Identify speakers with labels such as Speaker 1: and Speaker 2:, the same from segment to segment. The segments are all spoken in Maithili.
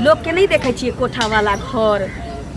Speaker 1: लोकके नहि देखै छियै कोठावला घर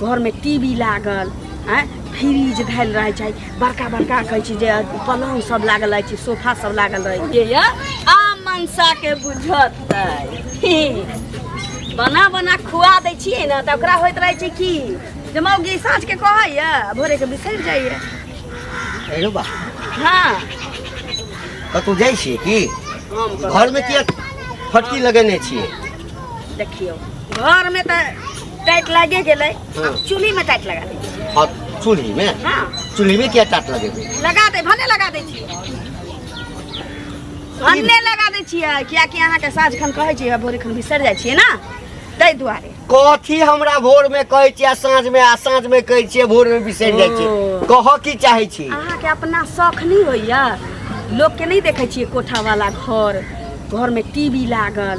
Speaker 1: घरमे टी वी लागल आँय फ्रिज धयल रहै छै बड़का बड़का कहै छै जे पलङ्ग सब लागल रहै छै सोफा सब लागल रहै छै ये आम मनसाके बुझतै बना बना खुआ दै छियै ने तऽ ओकरा होइत रहै छै की जे मौगी साँझके कहैया भोरेके बिसरि जाइया
Speaker 2: हेलो बा
Speaker 1: हँ
Speaker 2: कतहु जाइ छियै की
Speaker 1: हम
Speaker 2: घरमे किया फटकी लगेने छियै
Speaker 1: देखियौ घरमे तऽ टाइट लागे गेलै
Speaker 2: हाँ।
Speaker 1: आब चूल्हीमे टाइट लगा दै छियै
Speaker 2: हाँ चूल्हीमे
Speaker 1: हँ
Speaker 2: चूल्हीमे किया टाट लगेबै
Speaker 1: लगा दै भने लगा दै छियै भने लगा दै छियै कियाकि अहाँके साँझ खन कहै छियै भोरे खन बिसरि जाइ छियै ने ताहि दुआरे
Speaker 2: कथी हमरा भोरमे कहै छियै आ साँझमे आ साँझमे कहै छियै भोरमे बिसरि जाइ छियै
Speaker 1: ओ।
Speaker 2: कहऽ की चाहै छी
Speaker 1: अहाँके अपना शौख नहि होइया लोकके नहि देखै छियै कोठावला घर घरमे टी वी लागल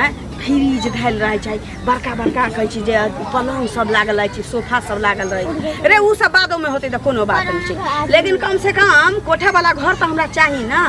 Speaker 1: आँय फ्रिज धयल रहै छै बड़का बड़का कहै छै जे पलङ्ग सब लागल रहै छै सोफा सब लागल रहै छै रे ओ सब बादोमे होतै तऽ कोनो बात नहि छै लेकिन कम से कम कोठावला घर तऽ हमरा चाही ने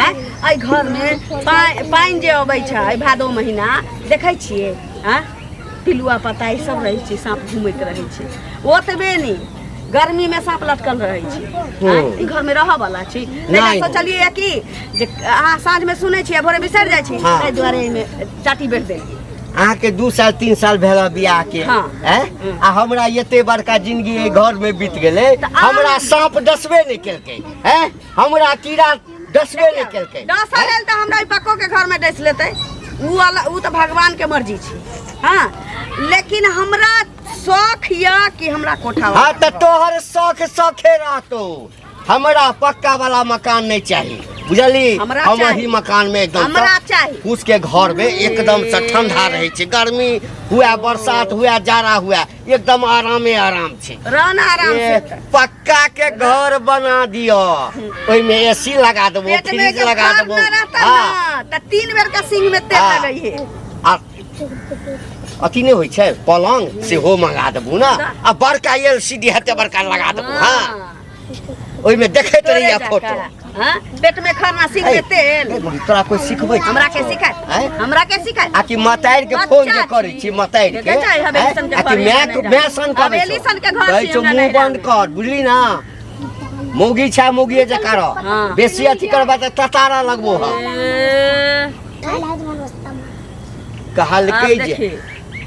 Speaker 1: आँय एहि घरमे पानि जे अबै छै भादो महीना देखै छियै आँय पिलुआ पता ई सब रहै छै साँप घूमैत रहै छै ओतबे नहि गर्मीमे साँप लटकल रहै छै आँय, ई घरमे रहऽ वाला छी ताहि लए
Speaker 2: नहि।
Speaker 1: सोचलियै कि जे अहाँ साँझमे सुनै छियै भोरे बिसरि जाइ छी
Speaker 2: हाँ।
Speaker 1: ताहि दुआरे एहिमे चाटी बेर देलियै
Speaker 2: अहाँके 2 साल 3 साल भेल बियाह के
Speaker 1: हाँ।
Speaker 2: हैं आ हमरा एते बड़का जिंदगी एहि घर में बीत गेलै
Speaker 1: तऽ आब-
Speaker 2: हमरा साँप डसबे नहि केलकै हैं हमरा कीड़ा डसबे नहि केलकै
Speaker 1: डसऽ लेल तऽ हमरा ई पक्को के घरमे डसि लेतै उ वाला उ तऽ भगवान के मर्जी छै हँ लेकिन हमरा शौख यऽ कि हमरा कोठा
Speaker 2: हाँ तऽ तोहर शौख शौखे रहतो हमरा पक्का वाला मकान नहीं चाहिए बुझली
Speaker 1: हमरा
Speaker 2: हम
Speaker 1: चाही।
Speaker 2: एही मकान में एकदम
Speaker 1: हमरा चाही।
Speaker 2: फूस के घर में एकदम से ठंडा रहे छै गर्मी हुआ बरसात हुआ जाड़ा हुआ एकदम आरामे आराम छै
Speaker 1: रहना आराम से
Speaker 2: ए, पक्का के घर बना दियो ओहिमे एसी लगा देबो
Speaker 1: पेट में
Speaker 2: फ्रिज
Speaker 1: जब
Speaker 2: लगा
Speaker 1: खर
Speaker 2: देबो
Speaker 1: न रहता
Speaker 2: हाँ
Speaker 1: ना त तीन बेर के सिंग में तेल
Speaker 2: हाँ।
Speaker 1: लगई है
Speaker 2: आ अथी नहि होइ छै पलङ्ग सेहो मंगा देबू ने आ बड़का एल सी डी हेतै बड़का लगा देबू हँ ओहिमे देखैत
Speaker 1: तोरे
Speaker 2: रहिए
Speaker 1: जकाँ।
Speaker 2: फोटो
Speaker 1: हाँ? पेट में खरना सिंग में तेल
Speaker 2: ए, तोरा कोई सिखबै छै?
Speaker 1: हमरा के सिखाय
Speaker 2: आँय?
Speaker 1: हमरा के सिखाय
Speaker 2: आ कि मतारि के फोन जे करै छी मतारि के
Speaker 1: देखै छै, हवेली
Speaker 2: आँय?
Speaker 1: सन के
Speaker 2: आ कि
Speaker 1: घर
Speaker 2: my
Speaker 1: नहि
Speaker 2: my सन करै
Speaker 1: हवेली सन के घर
Speaker 2: कहै
Speaker 1: छी,
Speaker 2: छौ
Speaker 1: हमरा
Speaker 2: मुँह
Speaker 1: नहि
Speaker 2: बंद
Speaker 1: रहबै।
Speaker 2: कर बुझली ना मौगी छै मौगिए जकाँ रह
Speaker 1: हाँ।
Speaker 2: बेसी अथी करबा तऽ ततारा लगबो हम
Speaker 1: ए,
Speaker 2: कहलकै
Speaker 1: आब
Speaker 2: जे
Speaker 1: देखी।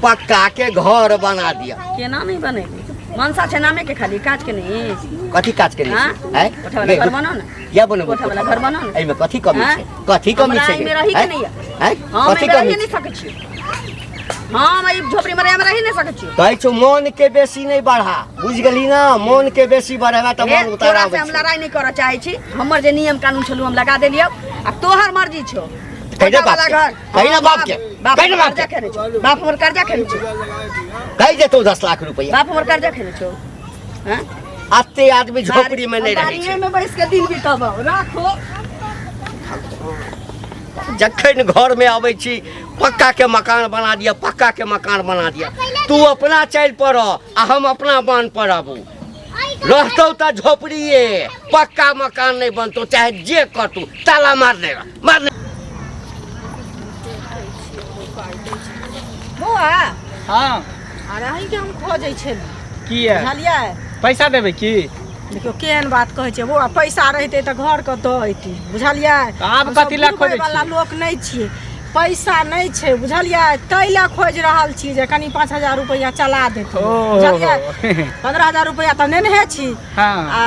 Speaker 2: पक्का के घर बना दिया
Speaker 1: केना नहीं बनेगी मनसा छै नामे के खाली काज के नहीं
Speaker 2: कथी काज करै
Speaker 1: हाँ?
Speaker 2: छी आँय?
Speaker 1: कोठा वाला घर बनाउ ने
Speaker 2: किया बनेबो
Speaker 1: कोठा वाला घर बनाउ ने
Speaker 2: एहिमे कथी कमी
Speaker 1: आँय?
Speaker 2: छै कथी कमी
Speaker 1: हमरा
Speaker 2: छै
Speaker 1: एहिमे रही के
Speaker 2: आँय?
Speaker 1: नहि यऽ।
Speaker 2: आँय?
Speaker 1: हम
Speaker 2: कथी
Speaker 1: एहिमे
Speaker 2: कमी
Speaker 1: रहि नहि सकै छी हम एहि झोपड़ी में रहि रहि नहि सकै छी
Speaker 2: कहै छौ मोन के बेसी नहि बढ़ा बुझि गेली ना मोन के बेसी बढ़ेबा तऽ
Speaker 1: हे,
Speaker 2: मोन उतारा
Speaker 1: तोरा से
Speaker 2: आबै
Speaker 1: हम
Speaker 2: छै
Speaker 1: लड़ाई नहीं करऽ चाहै छी हमर जे नियम कानून छलू हम लगा देलियौ आ तोहर मर्जी छौ
Speaker 2: कहि ने
Speaker 1: कोठा वाला
Speaker 2: बापके,
Speaker 1: घर
Speaker 2: कहि ने बापके,
Speaker 1: बाप
Speaker 2: कहि ने
Speaker 1: हमर
Speaker 2: बापके।
Speaker 1: कर्जा खेने छौ बाप हमर कर्जा खेने छौ
Speaker 2: कहि देतौ 10 लाख रुपया
Speaker 1: बाप हमर कर्जा खेने छौ हाँ?
Speaker 2: अते आदमी झोपड़ी में नहीं रहै
Speaker 1: बाड़िए
Speaker 2: छै
Speaker 1: में बैस के दिन बिताबो राखो
Speaker 2: जखन घर में अबै छी पक्का के मकान बना दिया पक्का के मकान बना दिया तू अपना चलि पड़ आ हम अपना बान पर आबू रहतौ तऽ झोपड़िए पक्का मकान नहीं बनतौ चाहे जे करतौ ताला मारने रह मारने
Speaker 3: बौआ
Speaker 4: हाँ
Speaker 3: अरे अहींके हम खोजै छली
Speaker 4: किया
Speaker 3: बुझलियै
Speaker 4: पैसा देबै की
Speaker 3: देखियौ केहन बात कहै छै बौआ पैसा रहितै तऽ घरके दऽ अयती बुझलियै
Speaker 4: तऽ आब
Speaker 3: हमसब
Speaker 4: कथी लए खोजै
Speaker 3: बुझबै वाला
Speaker 4: छियै?
Speaker 3: लोक नहि छियै पैसा नहि छै बुझलियै ताहि लए खोजि रहल छी जे कनि 5000 रुपैआ चला देतै
Speaker 4: ओ।
Speaker 3: बुझलियै 15,000 रुपैआ तऽ नेनहे छी
Speaker 4: हाँ
Speaker 3: आ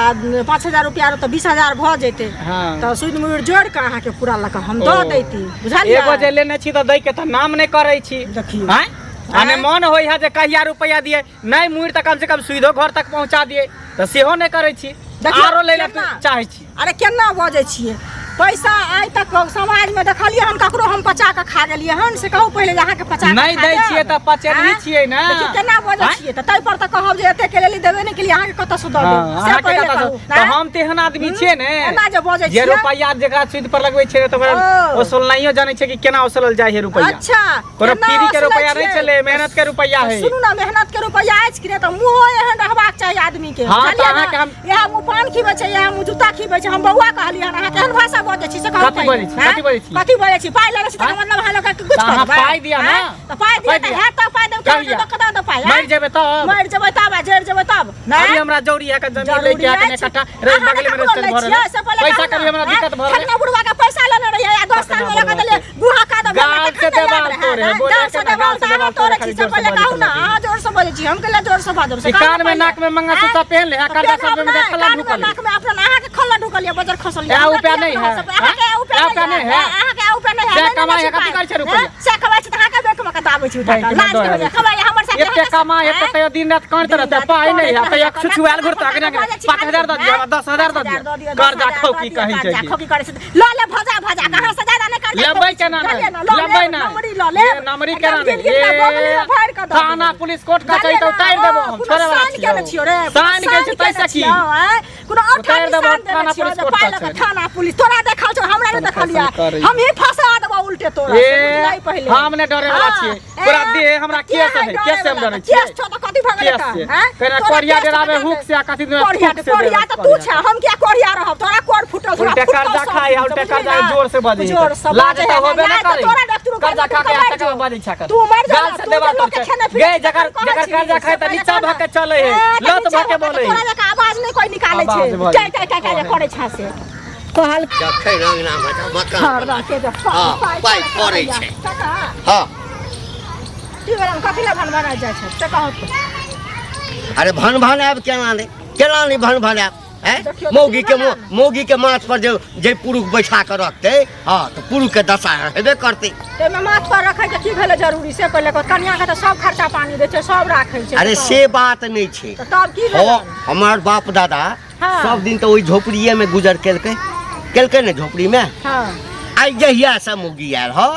Speaker 3: 5000 रुपैआ तऽ 20,000 भऽ जेतै
Speaker 4: हाँ
Speaker 3: तऽ सुदि मुड़ि जोड़ि कऽ अहाँके पूरा लऽ कऽ हम दऽ
Speaker 4: ओ।
Speaker 3: दैती बुझलियै
Speaker 4: एगो जे लेने छी तऽ दै के तऽ नाम नहि करै छी
Speaker 3: देखियौ।
Speaker 4: आँय आ नहि मन होइ है जे कहिया रुपैआ दिए नहि मुड़ि तऽ कम से कम सुविधो घर तक पहुँचा दिए तऽ सेहो नहि करै छी
Speaker 3: देखियौ,
Speaker 4: आरो लै लए
Speaker 3: केना?
Speaker 4: चाहै छी
Speaker 3: अरे केना बजै छियै पैसा आइ तक समाजमे देखलियै हन ककरो हम पचा कऽ खा गेलियै हन से कहू पहिले जे अहाँके पचा कऽ
Speaker 4: नहि
Speaker 3: खा
Speaker 4: दै
Speaker 3: जायब?
Speaker 4: छियै तऽ पचेनही
Speaker 3: आँय?
Speaker 4: छियै ने
Speaker 3: देखियौ केना बजै
Speaker 4: आँय?
Speaker 3: छियै तऽ ताहि पर तऽ कहब जे एते के लेली देबे नहि केलियै अहाँके कतऽ से दऽ
Speaker 4: हाँ,
Speaker 3: देब से
Speaker 4: अहाँके
Speaker 3: पहिले
Speaker 4: कतऽ
Speaker 3: कहू
Speaker 4: से- तऽ
Speaker 3: आँय?
Speaker 4: हम तेहन आदमी छियै ने
Speaker 3: एना जे बजै
Speaker 4: जे
Speaker 3: छियै
Speaker 4: रुपैआ जेकरा सूद पर लगबै छै तऽ ओकरा
Speaker 3: ओ।
Speaker 4: ओसलनाइयो जानै छै कि केना ओसलल जाइ है रुपैआ
Speaker 3: अच्छा
Speaker 4: कोनो
Speaker 3: केना
Speaker 4: फ्री के
Speaker 3: ओसलै
Speaker 4: रुपैआ नहि
Speaker 3: छियै?
Speaker 4: छलै मेहनत के रुपैआ है
Speaker 3: सुनू ना मेहनत के रुपैआ अछि कि नहि तऽ मुँहो एहन रहबाक चाही आदमी के
Speaker 4: हाँ, तऽ
Speaker 3: बुझलियै
Speaker 4: अहाँके
Speaker 3: ने?
Speaker 4: हम-
Speaker 3: इएह मुँह पान खिबै छै इएह मुँह जूता खिबै छै हम बौआ कहलियै हन अहाँ केहन भाषा बजै छी से कहू
Speaker 4: कथी
Speaker 3: पहिले,
Speaker 4: बजै छी?
Speaker 3: आँय?
Speaker 4: कथी बजै छी?
Speaker 3: कथी बजै छी पाइ लेने छी तकर
Speaker 4: आँय?
Speaker 3: मतलब अहाँ लोकके किछु
Speaker 4: तऽ अहाँ
Speaker 3: करबै
Speaker 4: पाइ दिअ ने।
Speaker 3: आँय? तऽ पाइ दिअ
Speaker 4: पाइ
Speaker 3: तऽ
Speaker 4: दिअ।
Speaker 3: हैत तऽ पाइ देबै
Speaker 4: कहिया?
Speaker 3: दऽ कतऽ दऽ पाइ
Speaker 4: मरि जेबै तब
Speaker 3: मरि जेबै तब आ जरि जेबै तब
Speaker 4: अभी हमरा जरूरी है के जमीन ले के आके कट्ठा रे बगल में रजिस्टर भरल है। पैसा कभी हमरा दिक्कत भरल
Speaker 3: ठगना बुढ़वा के पैसा लेने रहियै आ 10 साल में लगा देलियै गुहा का दऽ
Speaker 4: गाल से देवाल तोड़े है, बोले
Speaker 3: गाल से
Speaker 4: के ना,
Speaker 3: देवाल
Speaker 4: गाल से देवाल
Speaker 3: तोड़े
Speaker 4: तोड़े,
Speaker 3: छी
Speaker 4: खाली
Speaker 3: से
Speaker 4: जोर से
Speaker 3: पहिले
Speaker 4: बजै
Speaker 3: कहू ना
Speaker 4: छलै।
Speaker 3: अहाँ जोर से बजै छी हम केला जोर से बाजब से
Speaker 4: ई
Speaker 3: कहू
Speaker 4: कान
Speaker 3: ना
Speaker 4: में
Speaker 3: पहिले।
Speaker 4: नाक में मंगलसूत्र पहन ले आ कर्जा
Speaker 3: पेन्हब
Speaker 4: सब में
Speaker 3: नहि,
Speaker 4: खल्ला
Speaker 3: कान में
Speaker 4: ढुकल
Speaker 3: नाक में अपना अहाँके खल्ला ढुकल यऽ बजर खसल यऽ
Speaker 4: ए,
Speaker 3: हमरा
Speaker 4: उपाय
Speaker 3: किया
Speaker 4: नहि है।
Speaker 3: खसल? अहाँके उपाय
Speaker 4: ए, उपाय
Speaker 3: नहि
Speaker 4: नहि
Speaker 3: है
Speaker 4: है।
Speaker 3: अहाँके उपाय नहि है
Speaker 4: से
Speaker 3: नहि, नहि,
Speaker 4: कमाइ है,
Speaker 3: नहि,
Speaker 4: कथी करै छै रुपैआ?
Speaker 3: से कमाइ छै तऽ अहाँके बैंक में कतऽ आबै छै उठा
Speaker 4: बैंक
Speaker 3: कऽ
Speaker 4: में
Speaker 3: लाज
Speaker 4: दऽ
Speaker 3: नहि होइए
Speaker 4: आबै छै।
Speaker 3: कमाइ हमर साथे
Speaker 4: एते कमाइ हेतै तैयो दिन रात कानैत रहतै पाइ नहि है तैयो छुछुआयल घुरतै अगने अगने 5,000 दऽ दिअ 10,000 दऽ दिअ कर्जा खौकी कहै छै
Speaker 3: कर्जा खौकी करै छै लऽ ले भजा भजा कहाँ से ज्यादा नहि कर्जा
Speaker 4: लेबै केना नहि लेबै नहि
Speaker 3: नमरी लऽ लेब
Speaker 4: ए, नमरी केना
Speaker 3: एकदम
Speaker 4: नहि
Speaker 3: गिन गिन कऽ बगली में भरि कऽ दऽ
Speaker 4: थाना
Speaker 3: देबै।
Speaker 4: पुलिस कोर्ट कचहरी तऽ उतारि देबो हम छोड़े वाला
Speaker 3: साइन केने छियौ रे
Speaker 4: साइन के छै तैसे की
Speaker 3: कोनो और
Speaker 4: उतारि देबो,
Speaker 3: निशान देने
Speaker 4: थाना
Speaker 3: छियौ
Speaker 4: पुलिस
Speaker 3: जे
Speaker 4: कोर्ट
Speaker 3: पाइ लऽ कऽ
Speaker 4: कचहरी।
Speaker 3: थाना पुलिस तोरा देखल छौ हमरा नहि देखल
Speaker 4: फैशन करै।
Speaker 3: हम ही फंसा देबो उल्टे तोरा
Speaker 4: ए,
Speaker 3: से बुझलही पहिले
Speaker 4: हम नहि डरे वाला
Speaker 3: हाँ,
Speaker 4: छियै।
Speaker 3: ए,
Speaker 4: पूरा देह हमरा
Speaker 3: किया
Speaker 4: केस है,
Speaker 3: डरे
Speaker 4: केस से हम
Speaker 3: वाला?
Speaker 4: डरै छियै।
Speaker 3: केस छौ तऽ कथी भऽ गेलै
Speaker 4: केस
Speaker 3: तऽ,
Speaker 4: से।
Speaker 3: हैं?
Speaker 4: केना
Speaker 3: तोरा
Speaker 4: कोरिया
Speaker 3: केस
Speaker 4: डराबै
Speaker 3: तऽ
Speaker 4: हुक से आ कथी दुना
Speaker 3: कोरिया
Speaker 4: थूक से
Speaker 3: कोरिया
Speaker 4: डराबै
Speaker 3: तऽ तू
Speaker 4: कोरिया।
Speaker 3: छै हम किया कोरिया रहब तोरा कोर फुटल छौ,
Speaker 4: उल्टे
Speaker 3: फुटल
Speaker 4: कर्जा
Speaker 3: सब
Speaker 4: खाइ,
Speaker 3: चीज,
Speaker 4: उल्टे
Speaker 3: बुझली
Speaker 4: कर्जा
Speaker 3: ना?
Speaker 4: जोर से बजै
Speaker 3: जोर से
Speaker 4: लाज
Speaker 3: बजै
Speaker 4: तऽ
Speaker 3: है,
Speaker 4: होबे
Speaker 3: लाज
Speaker 4: नहि
Speaker 3: तऽ
Speaker 4: करै।
Speaker 3: तोरा देख तू
Speaker 4: कर्जा खा के
Speaker 3: मर
Speaker 4: आ
Speaker 3: जो।
Speaker 4: टका बजै छै
Speaker 3: तू मर जा
Speaker 4: गाल
Speaker 3: ना,
Speaker 4: से
Speaker 3: तू
Speaker 4: देवाल
Speaker 3: जे लोक के
Speaker 4: तोड़
Speaker 3: खेने
Speaker 4: छै।
Speaker 3: पिने
Speaker 4: गे
Speaker 3: छी,
Speaker 4: जकर
Speaker 3: तखन
Speaker 4: जकर
Speaker 3: कहै छी,
Speaker 4: कर्जा खाइ
Speaker 3: से
Speaker 4: तऽ
Speaker 3: पहिले
Speaker 4: नीचा
Speaker 3: कह
Speaker 4: भऽ के चलै
Speaker 3: ए,
Speaker 4: है
Speaker 3: तऽ
Speaker 4: लत
Speaker 3: नीचा
Speaker 4: भऽ के
Speaker 3: भऽ के
Speaker 4: बोलै
Speaker 3: तोरा
Speaker 4: है
Speaker 3: जकाँ आवाज नहि कोइ निकालै छै
Speaker 4: आवाज भऽ
Speaker 3: टाइ टाइ टाइ टाइ करै छै से कहल
Speaker 2: जखन अङ्गनामे जाउ, मकान
Speaker 3: घर रह के जे
Speaker 2: हँ, पाइ फड़ै छै।
Speaker 3: काका
Speaker 2: हँ
Speaker 3: की भेल कथी लए भनभना जाइ छै से कहू तऽ।
Speaker 2: अरे भन भन आयब केना नहि केना नहि भन भन आयब हैं
Speaker 3: देखियौ,
Speaker 2: मौगी के
Speaker 3: देखियौ ने।
Speaker 2: मौगी के माथ पर जे जे पुरुख बैठा के रखतै हँ तऽ पुरुख के दशा हेबे करतै
Speaker 3: ताहिमे माथ पर रखै के की भेलै जरूरी से पहिले कहू कनिया के तऽ सब खर्चा पानी दै छै सब राखै छै
Speaker 2: अरे
Speaker 3: तऽ
Speaker 2: से बात नहि छै
Speaker 3: तऽ तब की
Speaker 2: हँ
Speaker 3: भेलै
Speaker 2: हमर बाप दादा
Speaker 3: हाँ।
Speaker 2: सब दिन तऽ ओहि झोपड़िए में गुजर केलकै केलकै ने झोपड़ी में
Speaker 3: हाँ
Speaker 2: आइ जहिया से मौगी आयल ह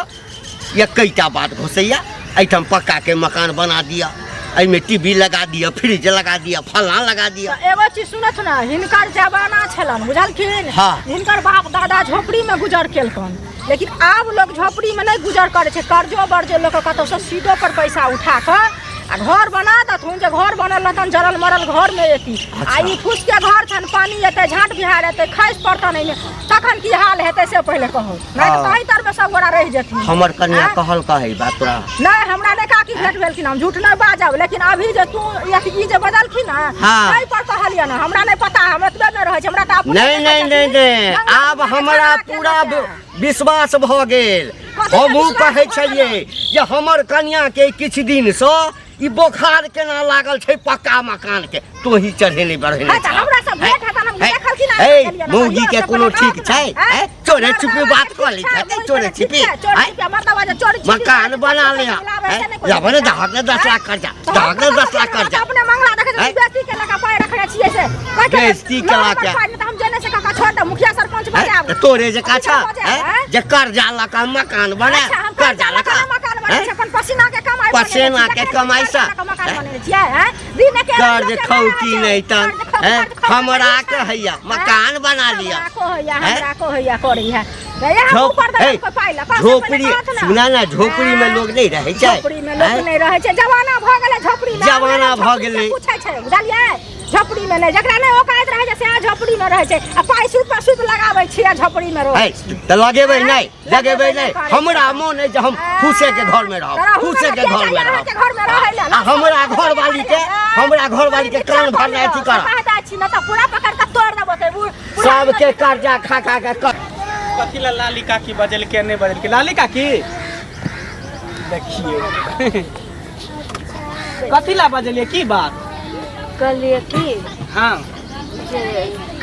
Speaker 2: एकैटा बात घुसैया एहिठाम पक्का के मकान बना दिअ एहिमे टीवी लगा दिअ फ्रिज लगा दिअ फलाँ लगा दिअ
Speaker 3: तऽ एगो चीज सुनत ने हिनकर जमाना छलनि बुझलखिन
Speaker 2: हाँ।
Speaker 3: हिनकर बाप दादा झोपड़ी में गुजर केलकन लेकिन आब लोग झोपड़ी में नहि गुजर करै छै कर्जो बर्जो लोक कतौसँ सीधो पर पैसा उठा कऽ आ घर बना देथुन जे घर बनल रहतन जरल मरल घर में एती आ ई फूस के घर छन पानी एतै झाँट बिहार एतै खसि पड़तन एहिमे तखन की हाल हेतै से पहिले कहू नहि तऽ
Speaker 2: हँ।
Speaker 3: तही तरमे सब गोरा रहि जेथिन
Speaker 2: हमर कन्या
Speaker 3: आँय?
Speaker 2: कहल कहै बात तोरा
Speaker 3: नहि हमरा नहि काकी भेंट भेलखिन हम झूठ नहि बाजब लेकिन अभी जे तू ई जे बजलखिन ने
Speaker 2: हाँ।
Speaker 3: ताहि पर कहलियै ने हमरा नहि पता हम एतबे मे रहै छी हमरा तऽ अपने
Speaker 2: नहि
Speaker 3: देखै
Speaker 2: नहि नहि
Speaker 3: छथिन।
Speaker 2: नहि
Speaker 3: गंगा
Speaker 2: आब
Speaker 3: जी के
Speaker 2: हमरा
Speaker 3: झगड़ा केने
Speaker 2: पूरा
Speaker 3: छै।
Speaker 2: विश्वास भऽ गेल
Speaker 3: कथी
Speaker 2: हमहूँ
Speaker 3: विश्वास
Speaker 2: कहै
Speaker 3: भऽ
Speaker 2: छलियै जे हमर कन्याके किछु दिनसँ ई बोखार केना लागल छै पक्का मकान के तोही चढ़ेने बढ़ेने
Speaker 3: हँ, तऽ हमरा सब भेंट हेतन, हम देखलखिन हँ,
Speaker 2: हे
Speaker 3: गेलियै ने,
Speaker 2: मौगी के
Speaker 3: कहियो
Speaker 2: कोनो
Speaker 3: से
Speaker 2: ठीक
Speaker 3: पहिले
Speaker 2: छै
Speaker 3: कहत ने,
Speaker 2: हैं? चोरे
Speaker 3: हँ?
Speaker 2: छुपी बात कऽ लै छै चोरे छिपी
Speaker 3: चोरे छिपी मतलब जे चोरी छिपी
Speaker 2: मकान बना ले लेबै ने दहक ने 10 लाख कर्जा दहक ने 10 लाख कर्जा
Speaker 3: अपने मंगला देखै
Speaker 2: हैं?
Speaker 3: छी बेइज्जती के लगा पाइ रखने छियै से कहै छै,
Speaker 2: बेइज्जती
Speaker 3: लऽ
Speaker 2: केला
Speaker 3: हमर
Speaker 2: के?
Speaker 3: पाइ, नहि तऽ हम जेने से काका छोड़ दे मुखिया सरपंच
Speaker 2: हैं?
Speaker 3: बजायब
Speaker 2: तऽ तोरे जकाँ छ
Speaker 3: बजायब,
Speaker 2: हैं? जे कर्जा लऽ कऽ मकान बना
Speaker 3: अच्छा, हम
Speaker 2: कर्जा लऽ
Speaker 3: कर्जा
Speaker 2: कऽ
Speaker 3: लऽ कऽ मकान बनेने
Speaker 2: हैं?
Speaker 3: छी, अपन पसीना के कमाई बनेने छी,
Speaker 2: पसीना के
Speaker 3: जकरा
Speaker 2: कमाई
Speaker 3: कर्जा
Speaker 2: सँ,
Speaker 3: लऽ कऽ मकान
Speaker 2: हैं?
Speaker 3: बनेने छियै, हैं? दिन के
Speaker 2: कर्ज
Speaker 3: लोक के
Speaker 2: खौकी
Speaker 3: नहि
Speaker 2: नहि
Speaker 3: रहै छै।
Speaker 2: तन
Speaker 3: कर्ज खौकी,
Speaker 2: हैं?
Speaker 3: कर्ज खौकी
Speaker 2: हमरा
Speaker 3: नहि छै।
Speaker 2: कहैया मकान बना लिअ
Speaker 3: हमरा कहैया
Speaker 2: हैं?
Speaker 3: हमरा कहैया करैया इएह
Speaker 2: झोप-
Speaker 3: ऊपर
Speaker 2: हे,
Speaker 3: देलक पाइ लऽ कऽ, से
Speaker 2: झोपड़ी
Speaker 3: पहिले कहत ने।
Speaker 2: सुना ना झोपड़ी में लोग नहीं रहै छै
Speaker 3: झोपड़ी में लोक
Speaker 2: हैं?
Speaker 3: नहीं रहै छै जमाना भऽ गेलै झोपड़ी में
Speaker 2: जमाना भऽ गेलै।
Speaker 3: पूछै छै बुझलियै झोपड़ी में नहि जकरा नहि औकात रहै छै सएह झोपड़ी में रहै छै आ पाइ सूद पर सूद लगाबै छियै आ झोपड़ी में रहै
Speaker 2: है, तऽ लगेबै नहि लगेबै नहि हमरा मोन अइ जे हम फूसे के घर में रहब फूसे के घर में रहब
Speaker 3: घर में रहै लए
Speaker 2: आ हमरा घरवाली के हमरा घरवाली के कान भरना अथी करब
Speaker 3: कहता छी न तऽ पूरा पकड़ के तोड़ देबो ते
Speaker 2: सबके कर्जा खा खा के कर
Speaker 4: कथी ला लाली काकी बजलकै नहि बजलकै लाली काकी देखियौ कथी ला बजलियै की बात
Speaker 1: कहलियै की
Speaker 4: हाँ
Speaker 1: जे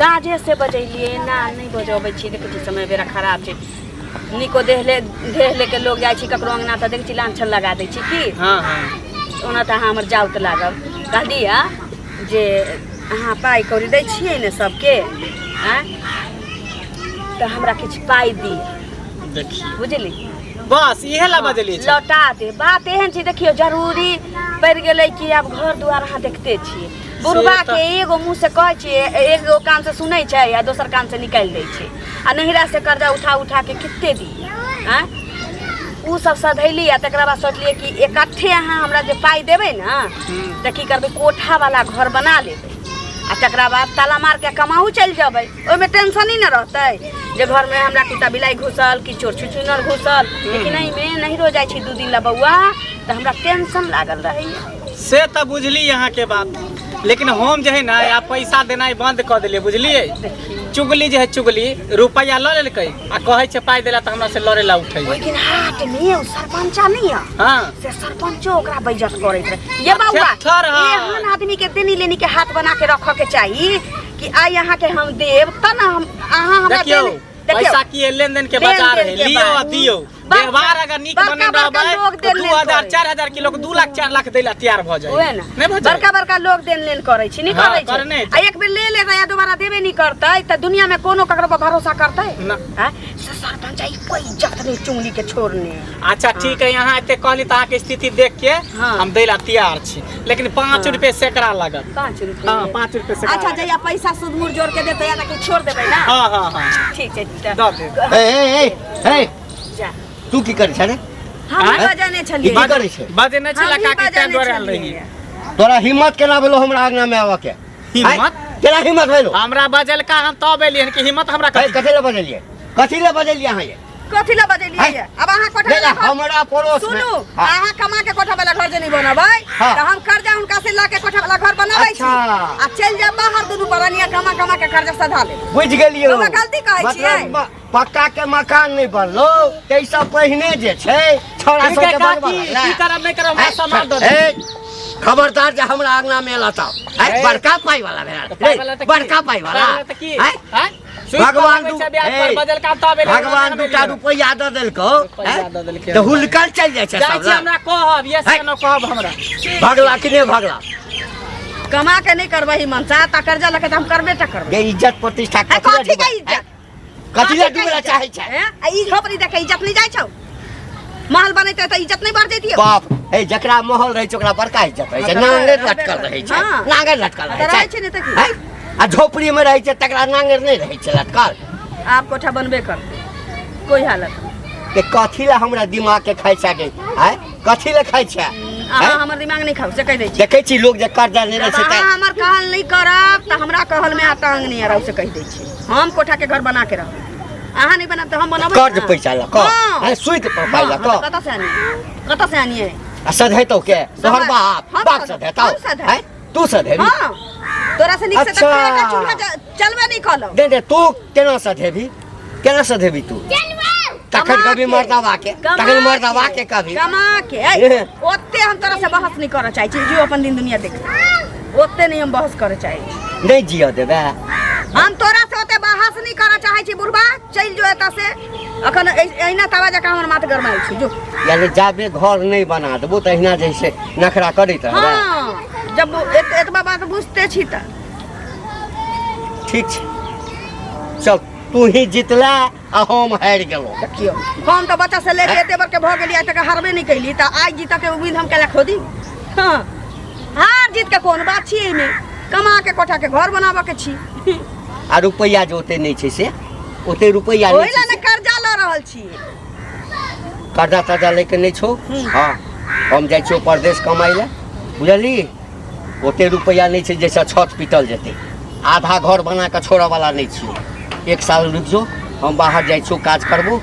Speaker 1: काजे से बजेलियै ना नहि बजबै छी देखै छी समय बेरा खराब छै नीको देह ले देह लेके लोग जाइ छै ककरो अङ्गना तऽ देखै छी लाँछन लगा दै छै की
Speaker 4: हाँ हाँ
Speaker 1: ओना तऽ अहाँ हमर जाउत लागब कहलियै जे अहाँ पाइ कौड़ी दै छियै ने सबके आँय तऽ हमरा किछु पाइ दिअ
Speaker 4: देखियौ
Speaker 1: बुझली
Speaker 4: बस इहे ला बजलियै छै
Speaker 1: लौटा दे बात एहन छै देखियौ जरूरी पड़ि गेलै कि आब घर दुआर अहाँ देखते छियै बुढ़बा
Speaker 4: तऽ-
Speaker 1: के एगो मुँह से कहै छियै एगो कान से सुनै छै आ दोसर कान से निकालि दै छै आ नहिरा से कर्जा उठा उठा के कते दी आँय उ सब सधैली आ तकरा बाद सोचलियै कि इकट्ठे अहाँ हमरा जे पाइ देबै ने तऽ की करबै कोठा वाला घर बना लेबै आ तकरा बाद ताला मार के कमाहू चलि जेबै ओहिमे टेंशन ही ने रहतै जे घरमे हमरा कुत्ता बिलाइ घुसल कि चोर छुछुनर घुसल लेकिन एहिमे नहिरो जाइ छी 2 दिन ला बौआ तऽ तऽ हमरा टेंशन लागल रहैया।
Speaker 4: से तऽ बुझली अहाँके बात, लेकिन हम जे है ना आब पैसा देनाइ बंद कऽ देलियै, बुझलियै? चुगली जे है चुगली रुपैआ लऽ लेलकै आ कहै छै पाइ देला तऽ हमरा से लड़े ला उठै।
Speaker 1: ओहि दिन हाट में ओ सरपंचा नहीं है
Speaker 4: हाँ
Speaker 1: से सरपंचो ओकरा बेइज्जत करैत रहे। ये बउआ
Speaker 4: थेथर हँ।
Speaker 1: एहन आदमी के देनी लेनी के हाथ बना के रखऽ के चाही कि आइ अहाँ के हम देब त ना हम अहाँ हमरा
Speaker 4: देखियौ
Speaker 1: देने देखियौ
Speaker 4: पैसा की है लेन देन के बाजार है,
Speaker 1: लेन-देन के
Speaker 4: लियो आ
Speaker 1: बात।
Speaker 4: दियो।
Speaker 1: बड़का-
Speaker 4: व्यवहार अगर नीक
Speaker 1: बड़का-
Speaker 4: बने
Speaker 1: बड़का
Speaker 4: रहबै
Speaker 1: लोग
Speaker 4: तो
Speaker 1: देन
Speaker 4: दू
Speaker 1: लेन
Speaker 4: हजार
Speaker 1: करै।
Speaker 4: 4000 किलो के 2 लाख 4 लाख दै ला तैयार भऽ जाय।
Speaker 1: ओहे ना
Speaker 4: नहि भऽ जाय?
Speaker 1: बड़का बड़का लोग देन लेन करै छै, नहि
Speaker 4: हाँ,
Speaker 1: करै छै?
Speaker 4: करे नहि।
Speaker 1: आ एक बेर ले लेतै आ दोबारा देबे नहि करतै तऽ दुनिया में कोनो ककरो पर भरोसा करतै?
Speaker 4: ना।
Speaker 1: आँय? से सरपंच ई कोई इज्जत नहीं चुंगली के छोड़ने।
Speaker 4: अच्छा ठीक है, यहाँ एते कहली तऽ अहाँके स्थिति देख के
Speaker 1: हाँ।
Speaker 4: हम दै ला तैयार छी, लेकिन 5 रुपए सैकड़ा लागत।
Speaker 1: 5 रुपए?
Speaker 4: हाँ, 5 रुपए सैकड़ा
Speaker 1: अच्छा
Speaker 4: लागत।
Speaker 1: जहिया पैसा सूद मूर जोड़ के देतै या कि छोड़ देबै ना?
Speaker 4: हाँ हाँ हाँ
Speaker 1: ठीक छै, तऽ
Speaker 4: दऽ देब।
Speaker 2: ए ए ए ए
Speaker 1: जा।
Speaker 2: तू की करै छै रे?
Speaker 1: हम
Speaker 4: आँय?
Speaker 1: बजने
Speaker 2: ई
Speaker 1: छलियै।
Speaker 2: की करै छै?
Speaker 4: बजे नहि छलै
Speaker 1: हमही
Speaker 4: काकी, तैं
Speaker 1: बजने
Speaker 4: दुआरे आयल
Speaker 1: छलियै।
Speaker 4: रही।
Speaker 2: तोरा हिम्मत केना भेलो हमरा आंगना में आबऽ के?
Speaker 4: हिम्मत?
Speaker 2: आँय? केना हिम्मत भेलो?
Speaker 4: हमरा बजलका हम तब एलियै हन कि हिम्मत हमरा
Speaker 2: ए,
Speaker 4: कथी?
Speaker 2: कथी लए बजलियै? कथी लए बजलियै अहाँ ये?
Speaker 1: कथी लए बजलियै
Speaker 2: आँय?
Speaker 1: ये? अब अहाँ कोठा
Speaker 2: नहीं,
Speaker 1: वाला घर
Speaker 2: हमरा पड़ोस में
Speaker 1: सुनू,
Speaker 2: हाँ।
Speaker 1: अहाँ कमा के कोठा वाला घर जे नहीं बनबै
Speaker 2: हाँ।
Speaker 1: तऽ हम कर्जा हुनका से लऽ के कोठा वाला घर बनबै छी
Speaker 2: अच्छा।
Speaker 1: आ चलि जायब बाहर दुनू बरनिया कमा कमा के कर्जा सधा लेब।
Speaker 2: बुझि गेलियौ।
Speaker 1: रउआ गलती कहै
Speaker 2: मतलब
Speaker 1: छियै।
Speaker 2: पक्का के मकान नहीं बनलो तैसँ पहिने जे छै छौड़ा
Speaker 4: ठीक है
Speaker 2: सबके
Speaker 4: काकी,
Speaker 2: बनबऽ लगलै।
Speaker 4: की करब नहि करब हमरा सामान दऽ
Speaker 2: ए, खबरदार जे हमरा अंगना में एला तब
Speaker 4: ए।
Speaker 2: बड़का पाई वाला भेल
Speaker 4: तऽ पाइ वाला तऽ की?
Speaker 2: बड़का पाई वाला
Speaker 4: पाइ वाला तऽ की?
Speaker 2: आँय?
Speaker 4: आँय? सुइत
Speaker 2: भगवान
Speaker 4: पर
Speaker 2: दू
Speaker 4: लगबै छै ब्याज पर,
Speaker 2: ए,
Speaker 4: बजलका तब एलै,
Speaker 2: भगवान
Speaker 4: हमरा
Speaker 2: दूटा
Speaker 4: एलै।
Speaker 2: रुपैआ दऽ देलकौ
Speaker 4: रुपैआ
Speaker 2: आँय?
Speaker 4: दऽ देलकै।
Speaker 2: तऽ हुलकल चलि जाइ छै
Speaker 4: जाइ
Speaker 2: सब
Speaker 4: छी हमरा कहब यस
Speaker 2: है।
Speaker 4: नो कहब हमरा।
Speaker 2: भगला कि नहि भगला?
Speaker 1: कमा के नहीं करबही मनसा तऽ कर्जा लऽ के तऽ हम करबे टा करबै।
Speaker 2: गे इज्जत प्रतिष्ठा
Speaker 1: है
Speaker 2: कथी लए
Speaker 1: कथी के
Speaker 2: डुबै-
Speaker 1: इज्जत?
Speaker 2: आँय? कथी लए
Speaker 1: कथी के
Speaker 2: डुबै लए
Speaker 1: इज्जत?
Speaker 2: चाहै छै?
Speaker 1: हैं? आ ई झोपड़ी देखे इज्जत नहीं जाइ छौ? महल बनेतै तऽ इज्जत नहीं बढ़ जैतियौ?
Speaker 2: बाप हे, जकरा महल रहै छै ओकरा बड़का इज्जत रहै छै,
Speaker 1: हँ, तऽ
Speaker 2: नांगरि
Speaker 1: रहबे
Speaker 2: लटकल
Speaker 1: करै।
Speaker 2: रहै छै,
Speaker 1: हँ।
Speaker 2: नांगरि लटकल
Speaker 1: हँ,
Speaker 2: रहै
Speaker 1: तऽ
Speaker 2: छै।
Speaker 1: रहै छै ने तऽ की?
Speaker 2: हैं? आ झोपड़ी में रहै छै तकरा नांगरि नहि रहै छै लटकल।
Speaker 1: आब कोठा बनबे करतै कोई हालत में।
Speaker 2: के कथी लए हमरा दिमाग के खाइ छै गे? आँय? कथी लए खाइ छै?
Speaker 1: अहाँ
Speaker 2: आँय?
Speaker 1: हमर दिमाग नहीं खाउ से कहि दै छी।
Speaker 2: देखै छी लोग जे कर्जा लेने
Speaker 1: जब
Speaker 2: छै
Speaker 1: अहाँ
Speaker 2: तऽ
Speaker 1: हमर कहल नहीं करब तऽ हमरा कहल में अहाँ टांग नहीं अड़ाउ से कहि दै छी। हम कोठा के घर बना के रहब, अहाँ नहीं बनाब तऽ हम बनबै।
Speaker 2: कर्ज पैसा लऽ कऽ
Speaker 1: हाँ।
Speaker 2: आँय, सुति पर पाइ लऽ
Speaker 1: हाँ, तऽ
Speaker 2: कऽ
Speaker 1: कतऽ से आनियै? कतऽ से आनियै?
Speaker 2: आ सधेतौ के? तोहर बाप?
Speaker 1: हम
Speaker 2: बाप
Speaker 1: सधेब,
Speaker 2: सधेतौ?
Speaker 1: हम सधेब।
Speaker 2: आँय? तू सधेबी?
Speaker 1: हाँ, तोरा से नीक से तऽ
Speaker 2: अच्छा।
Speaker 1: खाना के चूल्हा चलबे नहीं कलौ।
Speaker 2: दे दे, तू केना सधेबी? केना सधेबी तू? तखन
Speaker 1: कमा
Speaker 2: कभी
Speaker 1: के,
Speaker 2: मर्दावा के,
Speaker 1: कमा
Speaker 2: तखन मर्दावा
Speaker 1: के,
Speaker 2: के कभी
Speaker 1: कमा के। ऐ, ओते हम तोरा से बहस नहीं करऽ चाहै छी, जो अपन दिन दुनिया देख, ओते नहीं हम बहस करऽ चाहै छी।
Speaker 2: नहीं जियऽ देबै
Speaker 1: हम तोरा से ओते बहस नहीं करऽ चाहै छी बुढ़बा, चलि जो एतऽ से। अखन एहिना तवा जकाँ हमर माथ गरमाइ छै, जो।
Speaker 2: यानी जाबे घर नहीं बना देबो तऽ एहिना जे छै नखरा करैत रहबै।
Speaker 1: हाँ, जब एतबा बात बुझते छी तऽ
Speaker 2: ठीक छै, चल तू ही जितला आ हम हारि गेलहुँ।
Speaker 1: देखियौ हम तऽ बच्चा से लेके एते बड़के भऽ गेलियै, आइ तक हारबे नहि कैली, तऽ आइ जीतऽ के उम्मीद हम केला खोदी? हाँ, हार जीत के कोन बात छी एहिमे, कमा के कोठा के घर बनाबऽ के छी।
Speaker 2: आ रुपैआ जे ओते नहि छै से ओते रुपैआ नहि
Speaker 1: ओहि
Speaker 2: छै
Speaker 1: लए ने
Speaker 2: से।
Speaker 1: कर्जा लऽ रहल छी।
Speaker 2: कर्जा तर्जा लैके नहि छौ? हाँ, हम जाइ छियौ परदेश कमाइ लए, बुझलही? ओते रुपैआ नहि छै जाहिसँ छत पीटल जेतै। आधा घर बना कऽ छोड़ऽवला नहि छियौ। एक साल रुकि जो, हम बाहर जाइ छियौ काज करबो,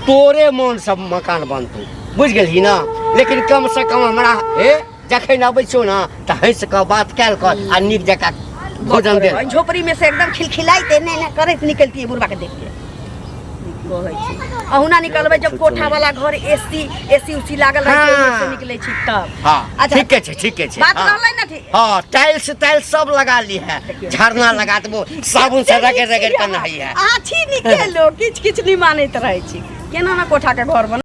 Speaker 2: तोरे मोनसँ मकान बनतौ, बुझि गेलही ने? लेकिन कमसँ कम हमरा हे जखन अबै छियौ ने तऽ हँसि कऽ बात कयल कर आ नीक जकाँ भोजन देल।
Speaker 1: ओहि झोपड़ी में से एकदम खिलखिलाइत एने एने करैत निकलती बुढ़बा के देख के कहै छी। अहुना निकलबै जब कोठा वाला घर एसी एसी उसी लागल रहै छै, ओहिमे से
Speaker 2: हाँ।
Speaker 1: निकलै छी तब।
Speaker 2: हाँ,
Speaker 1: अच्छा।
Speaker 2: ठीके छै, ठीके छै।
Speaker 1: बात
Speaker 2: हाँ।
Speaker 1: रहलै ने ठीक?
Speaker 2: हाँ, टाइल्स ताइल्स सब लगा ली है, झरना लगा देबो, साबुन से रगड़ रगड़ के नहाई है।
Speaker 1: अहाँ छी निके लोक, किछु किछु नहि मानैत रहै छी, केना ने कोठा के घर बना।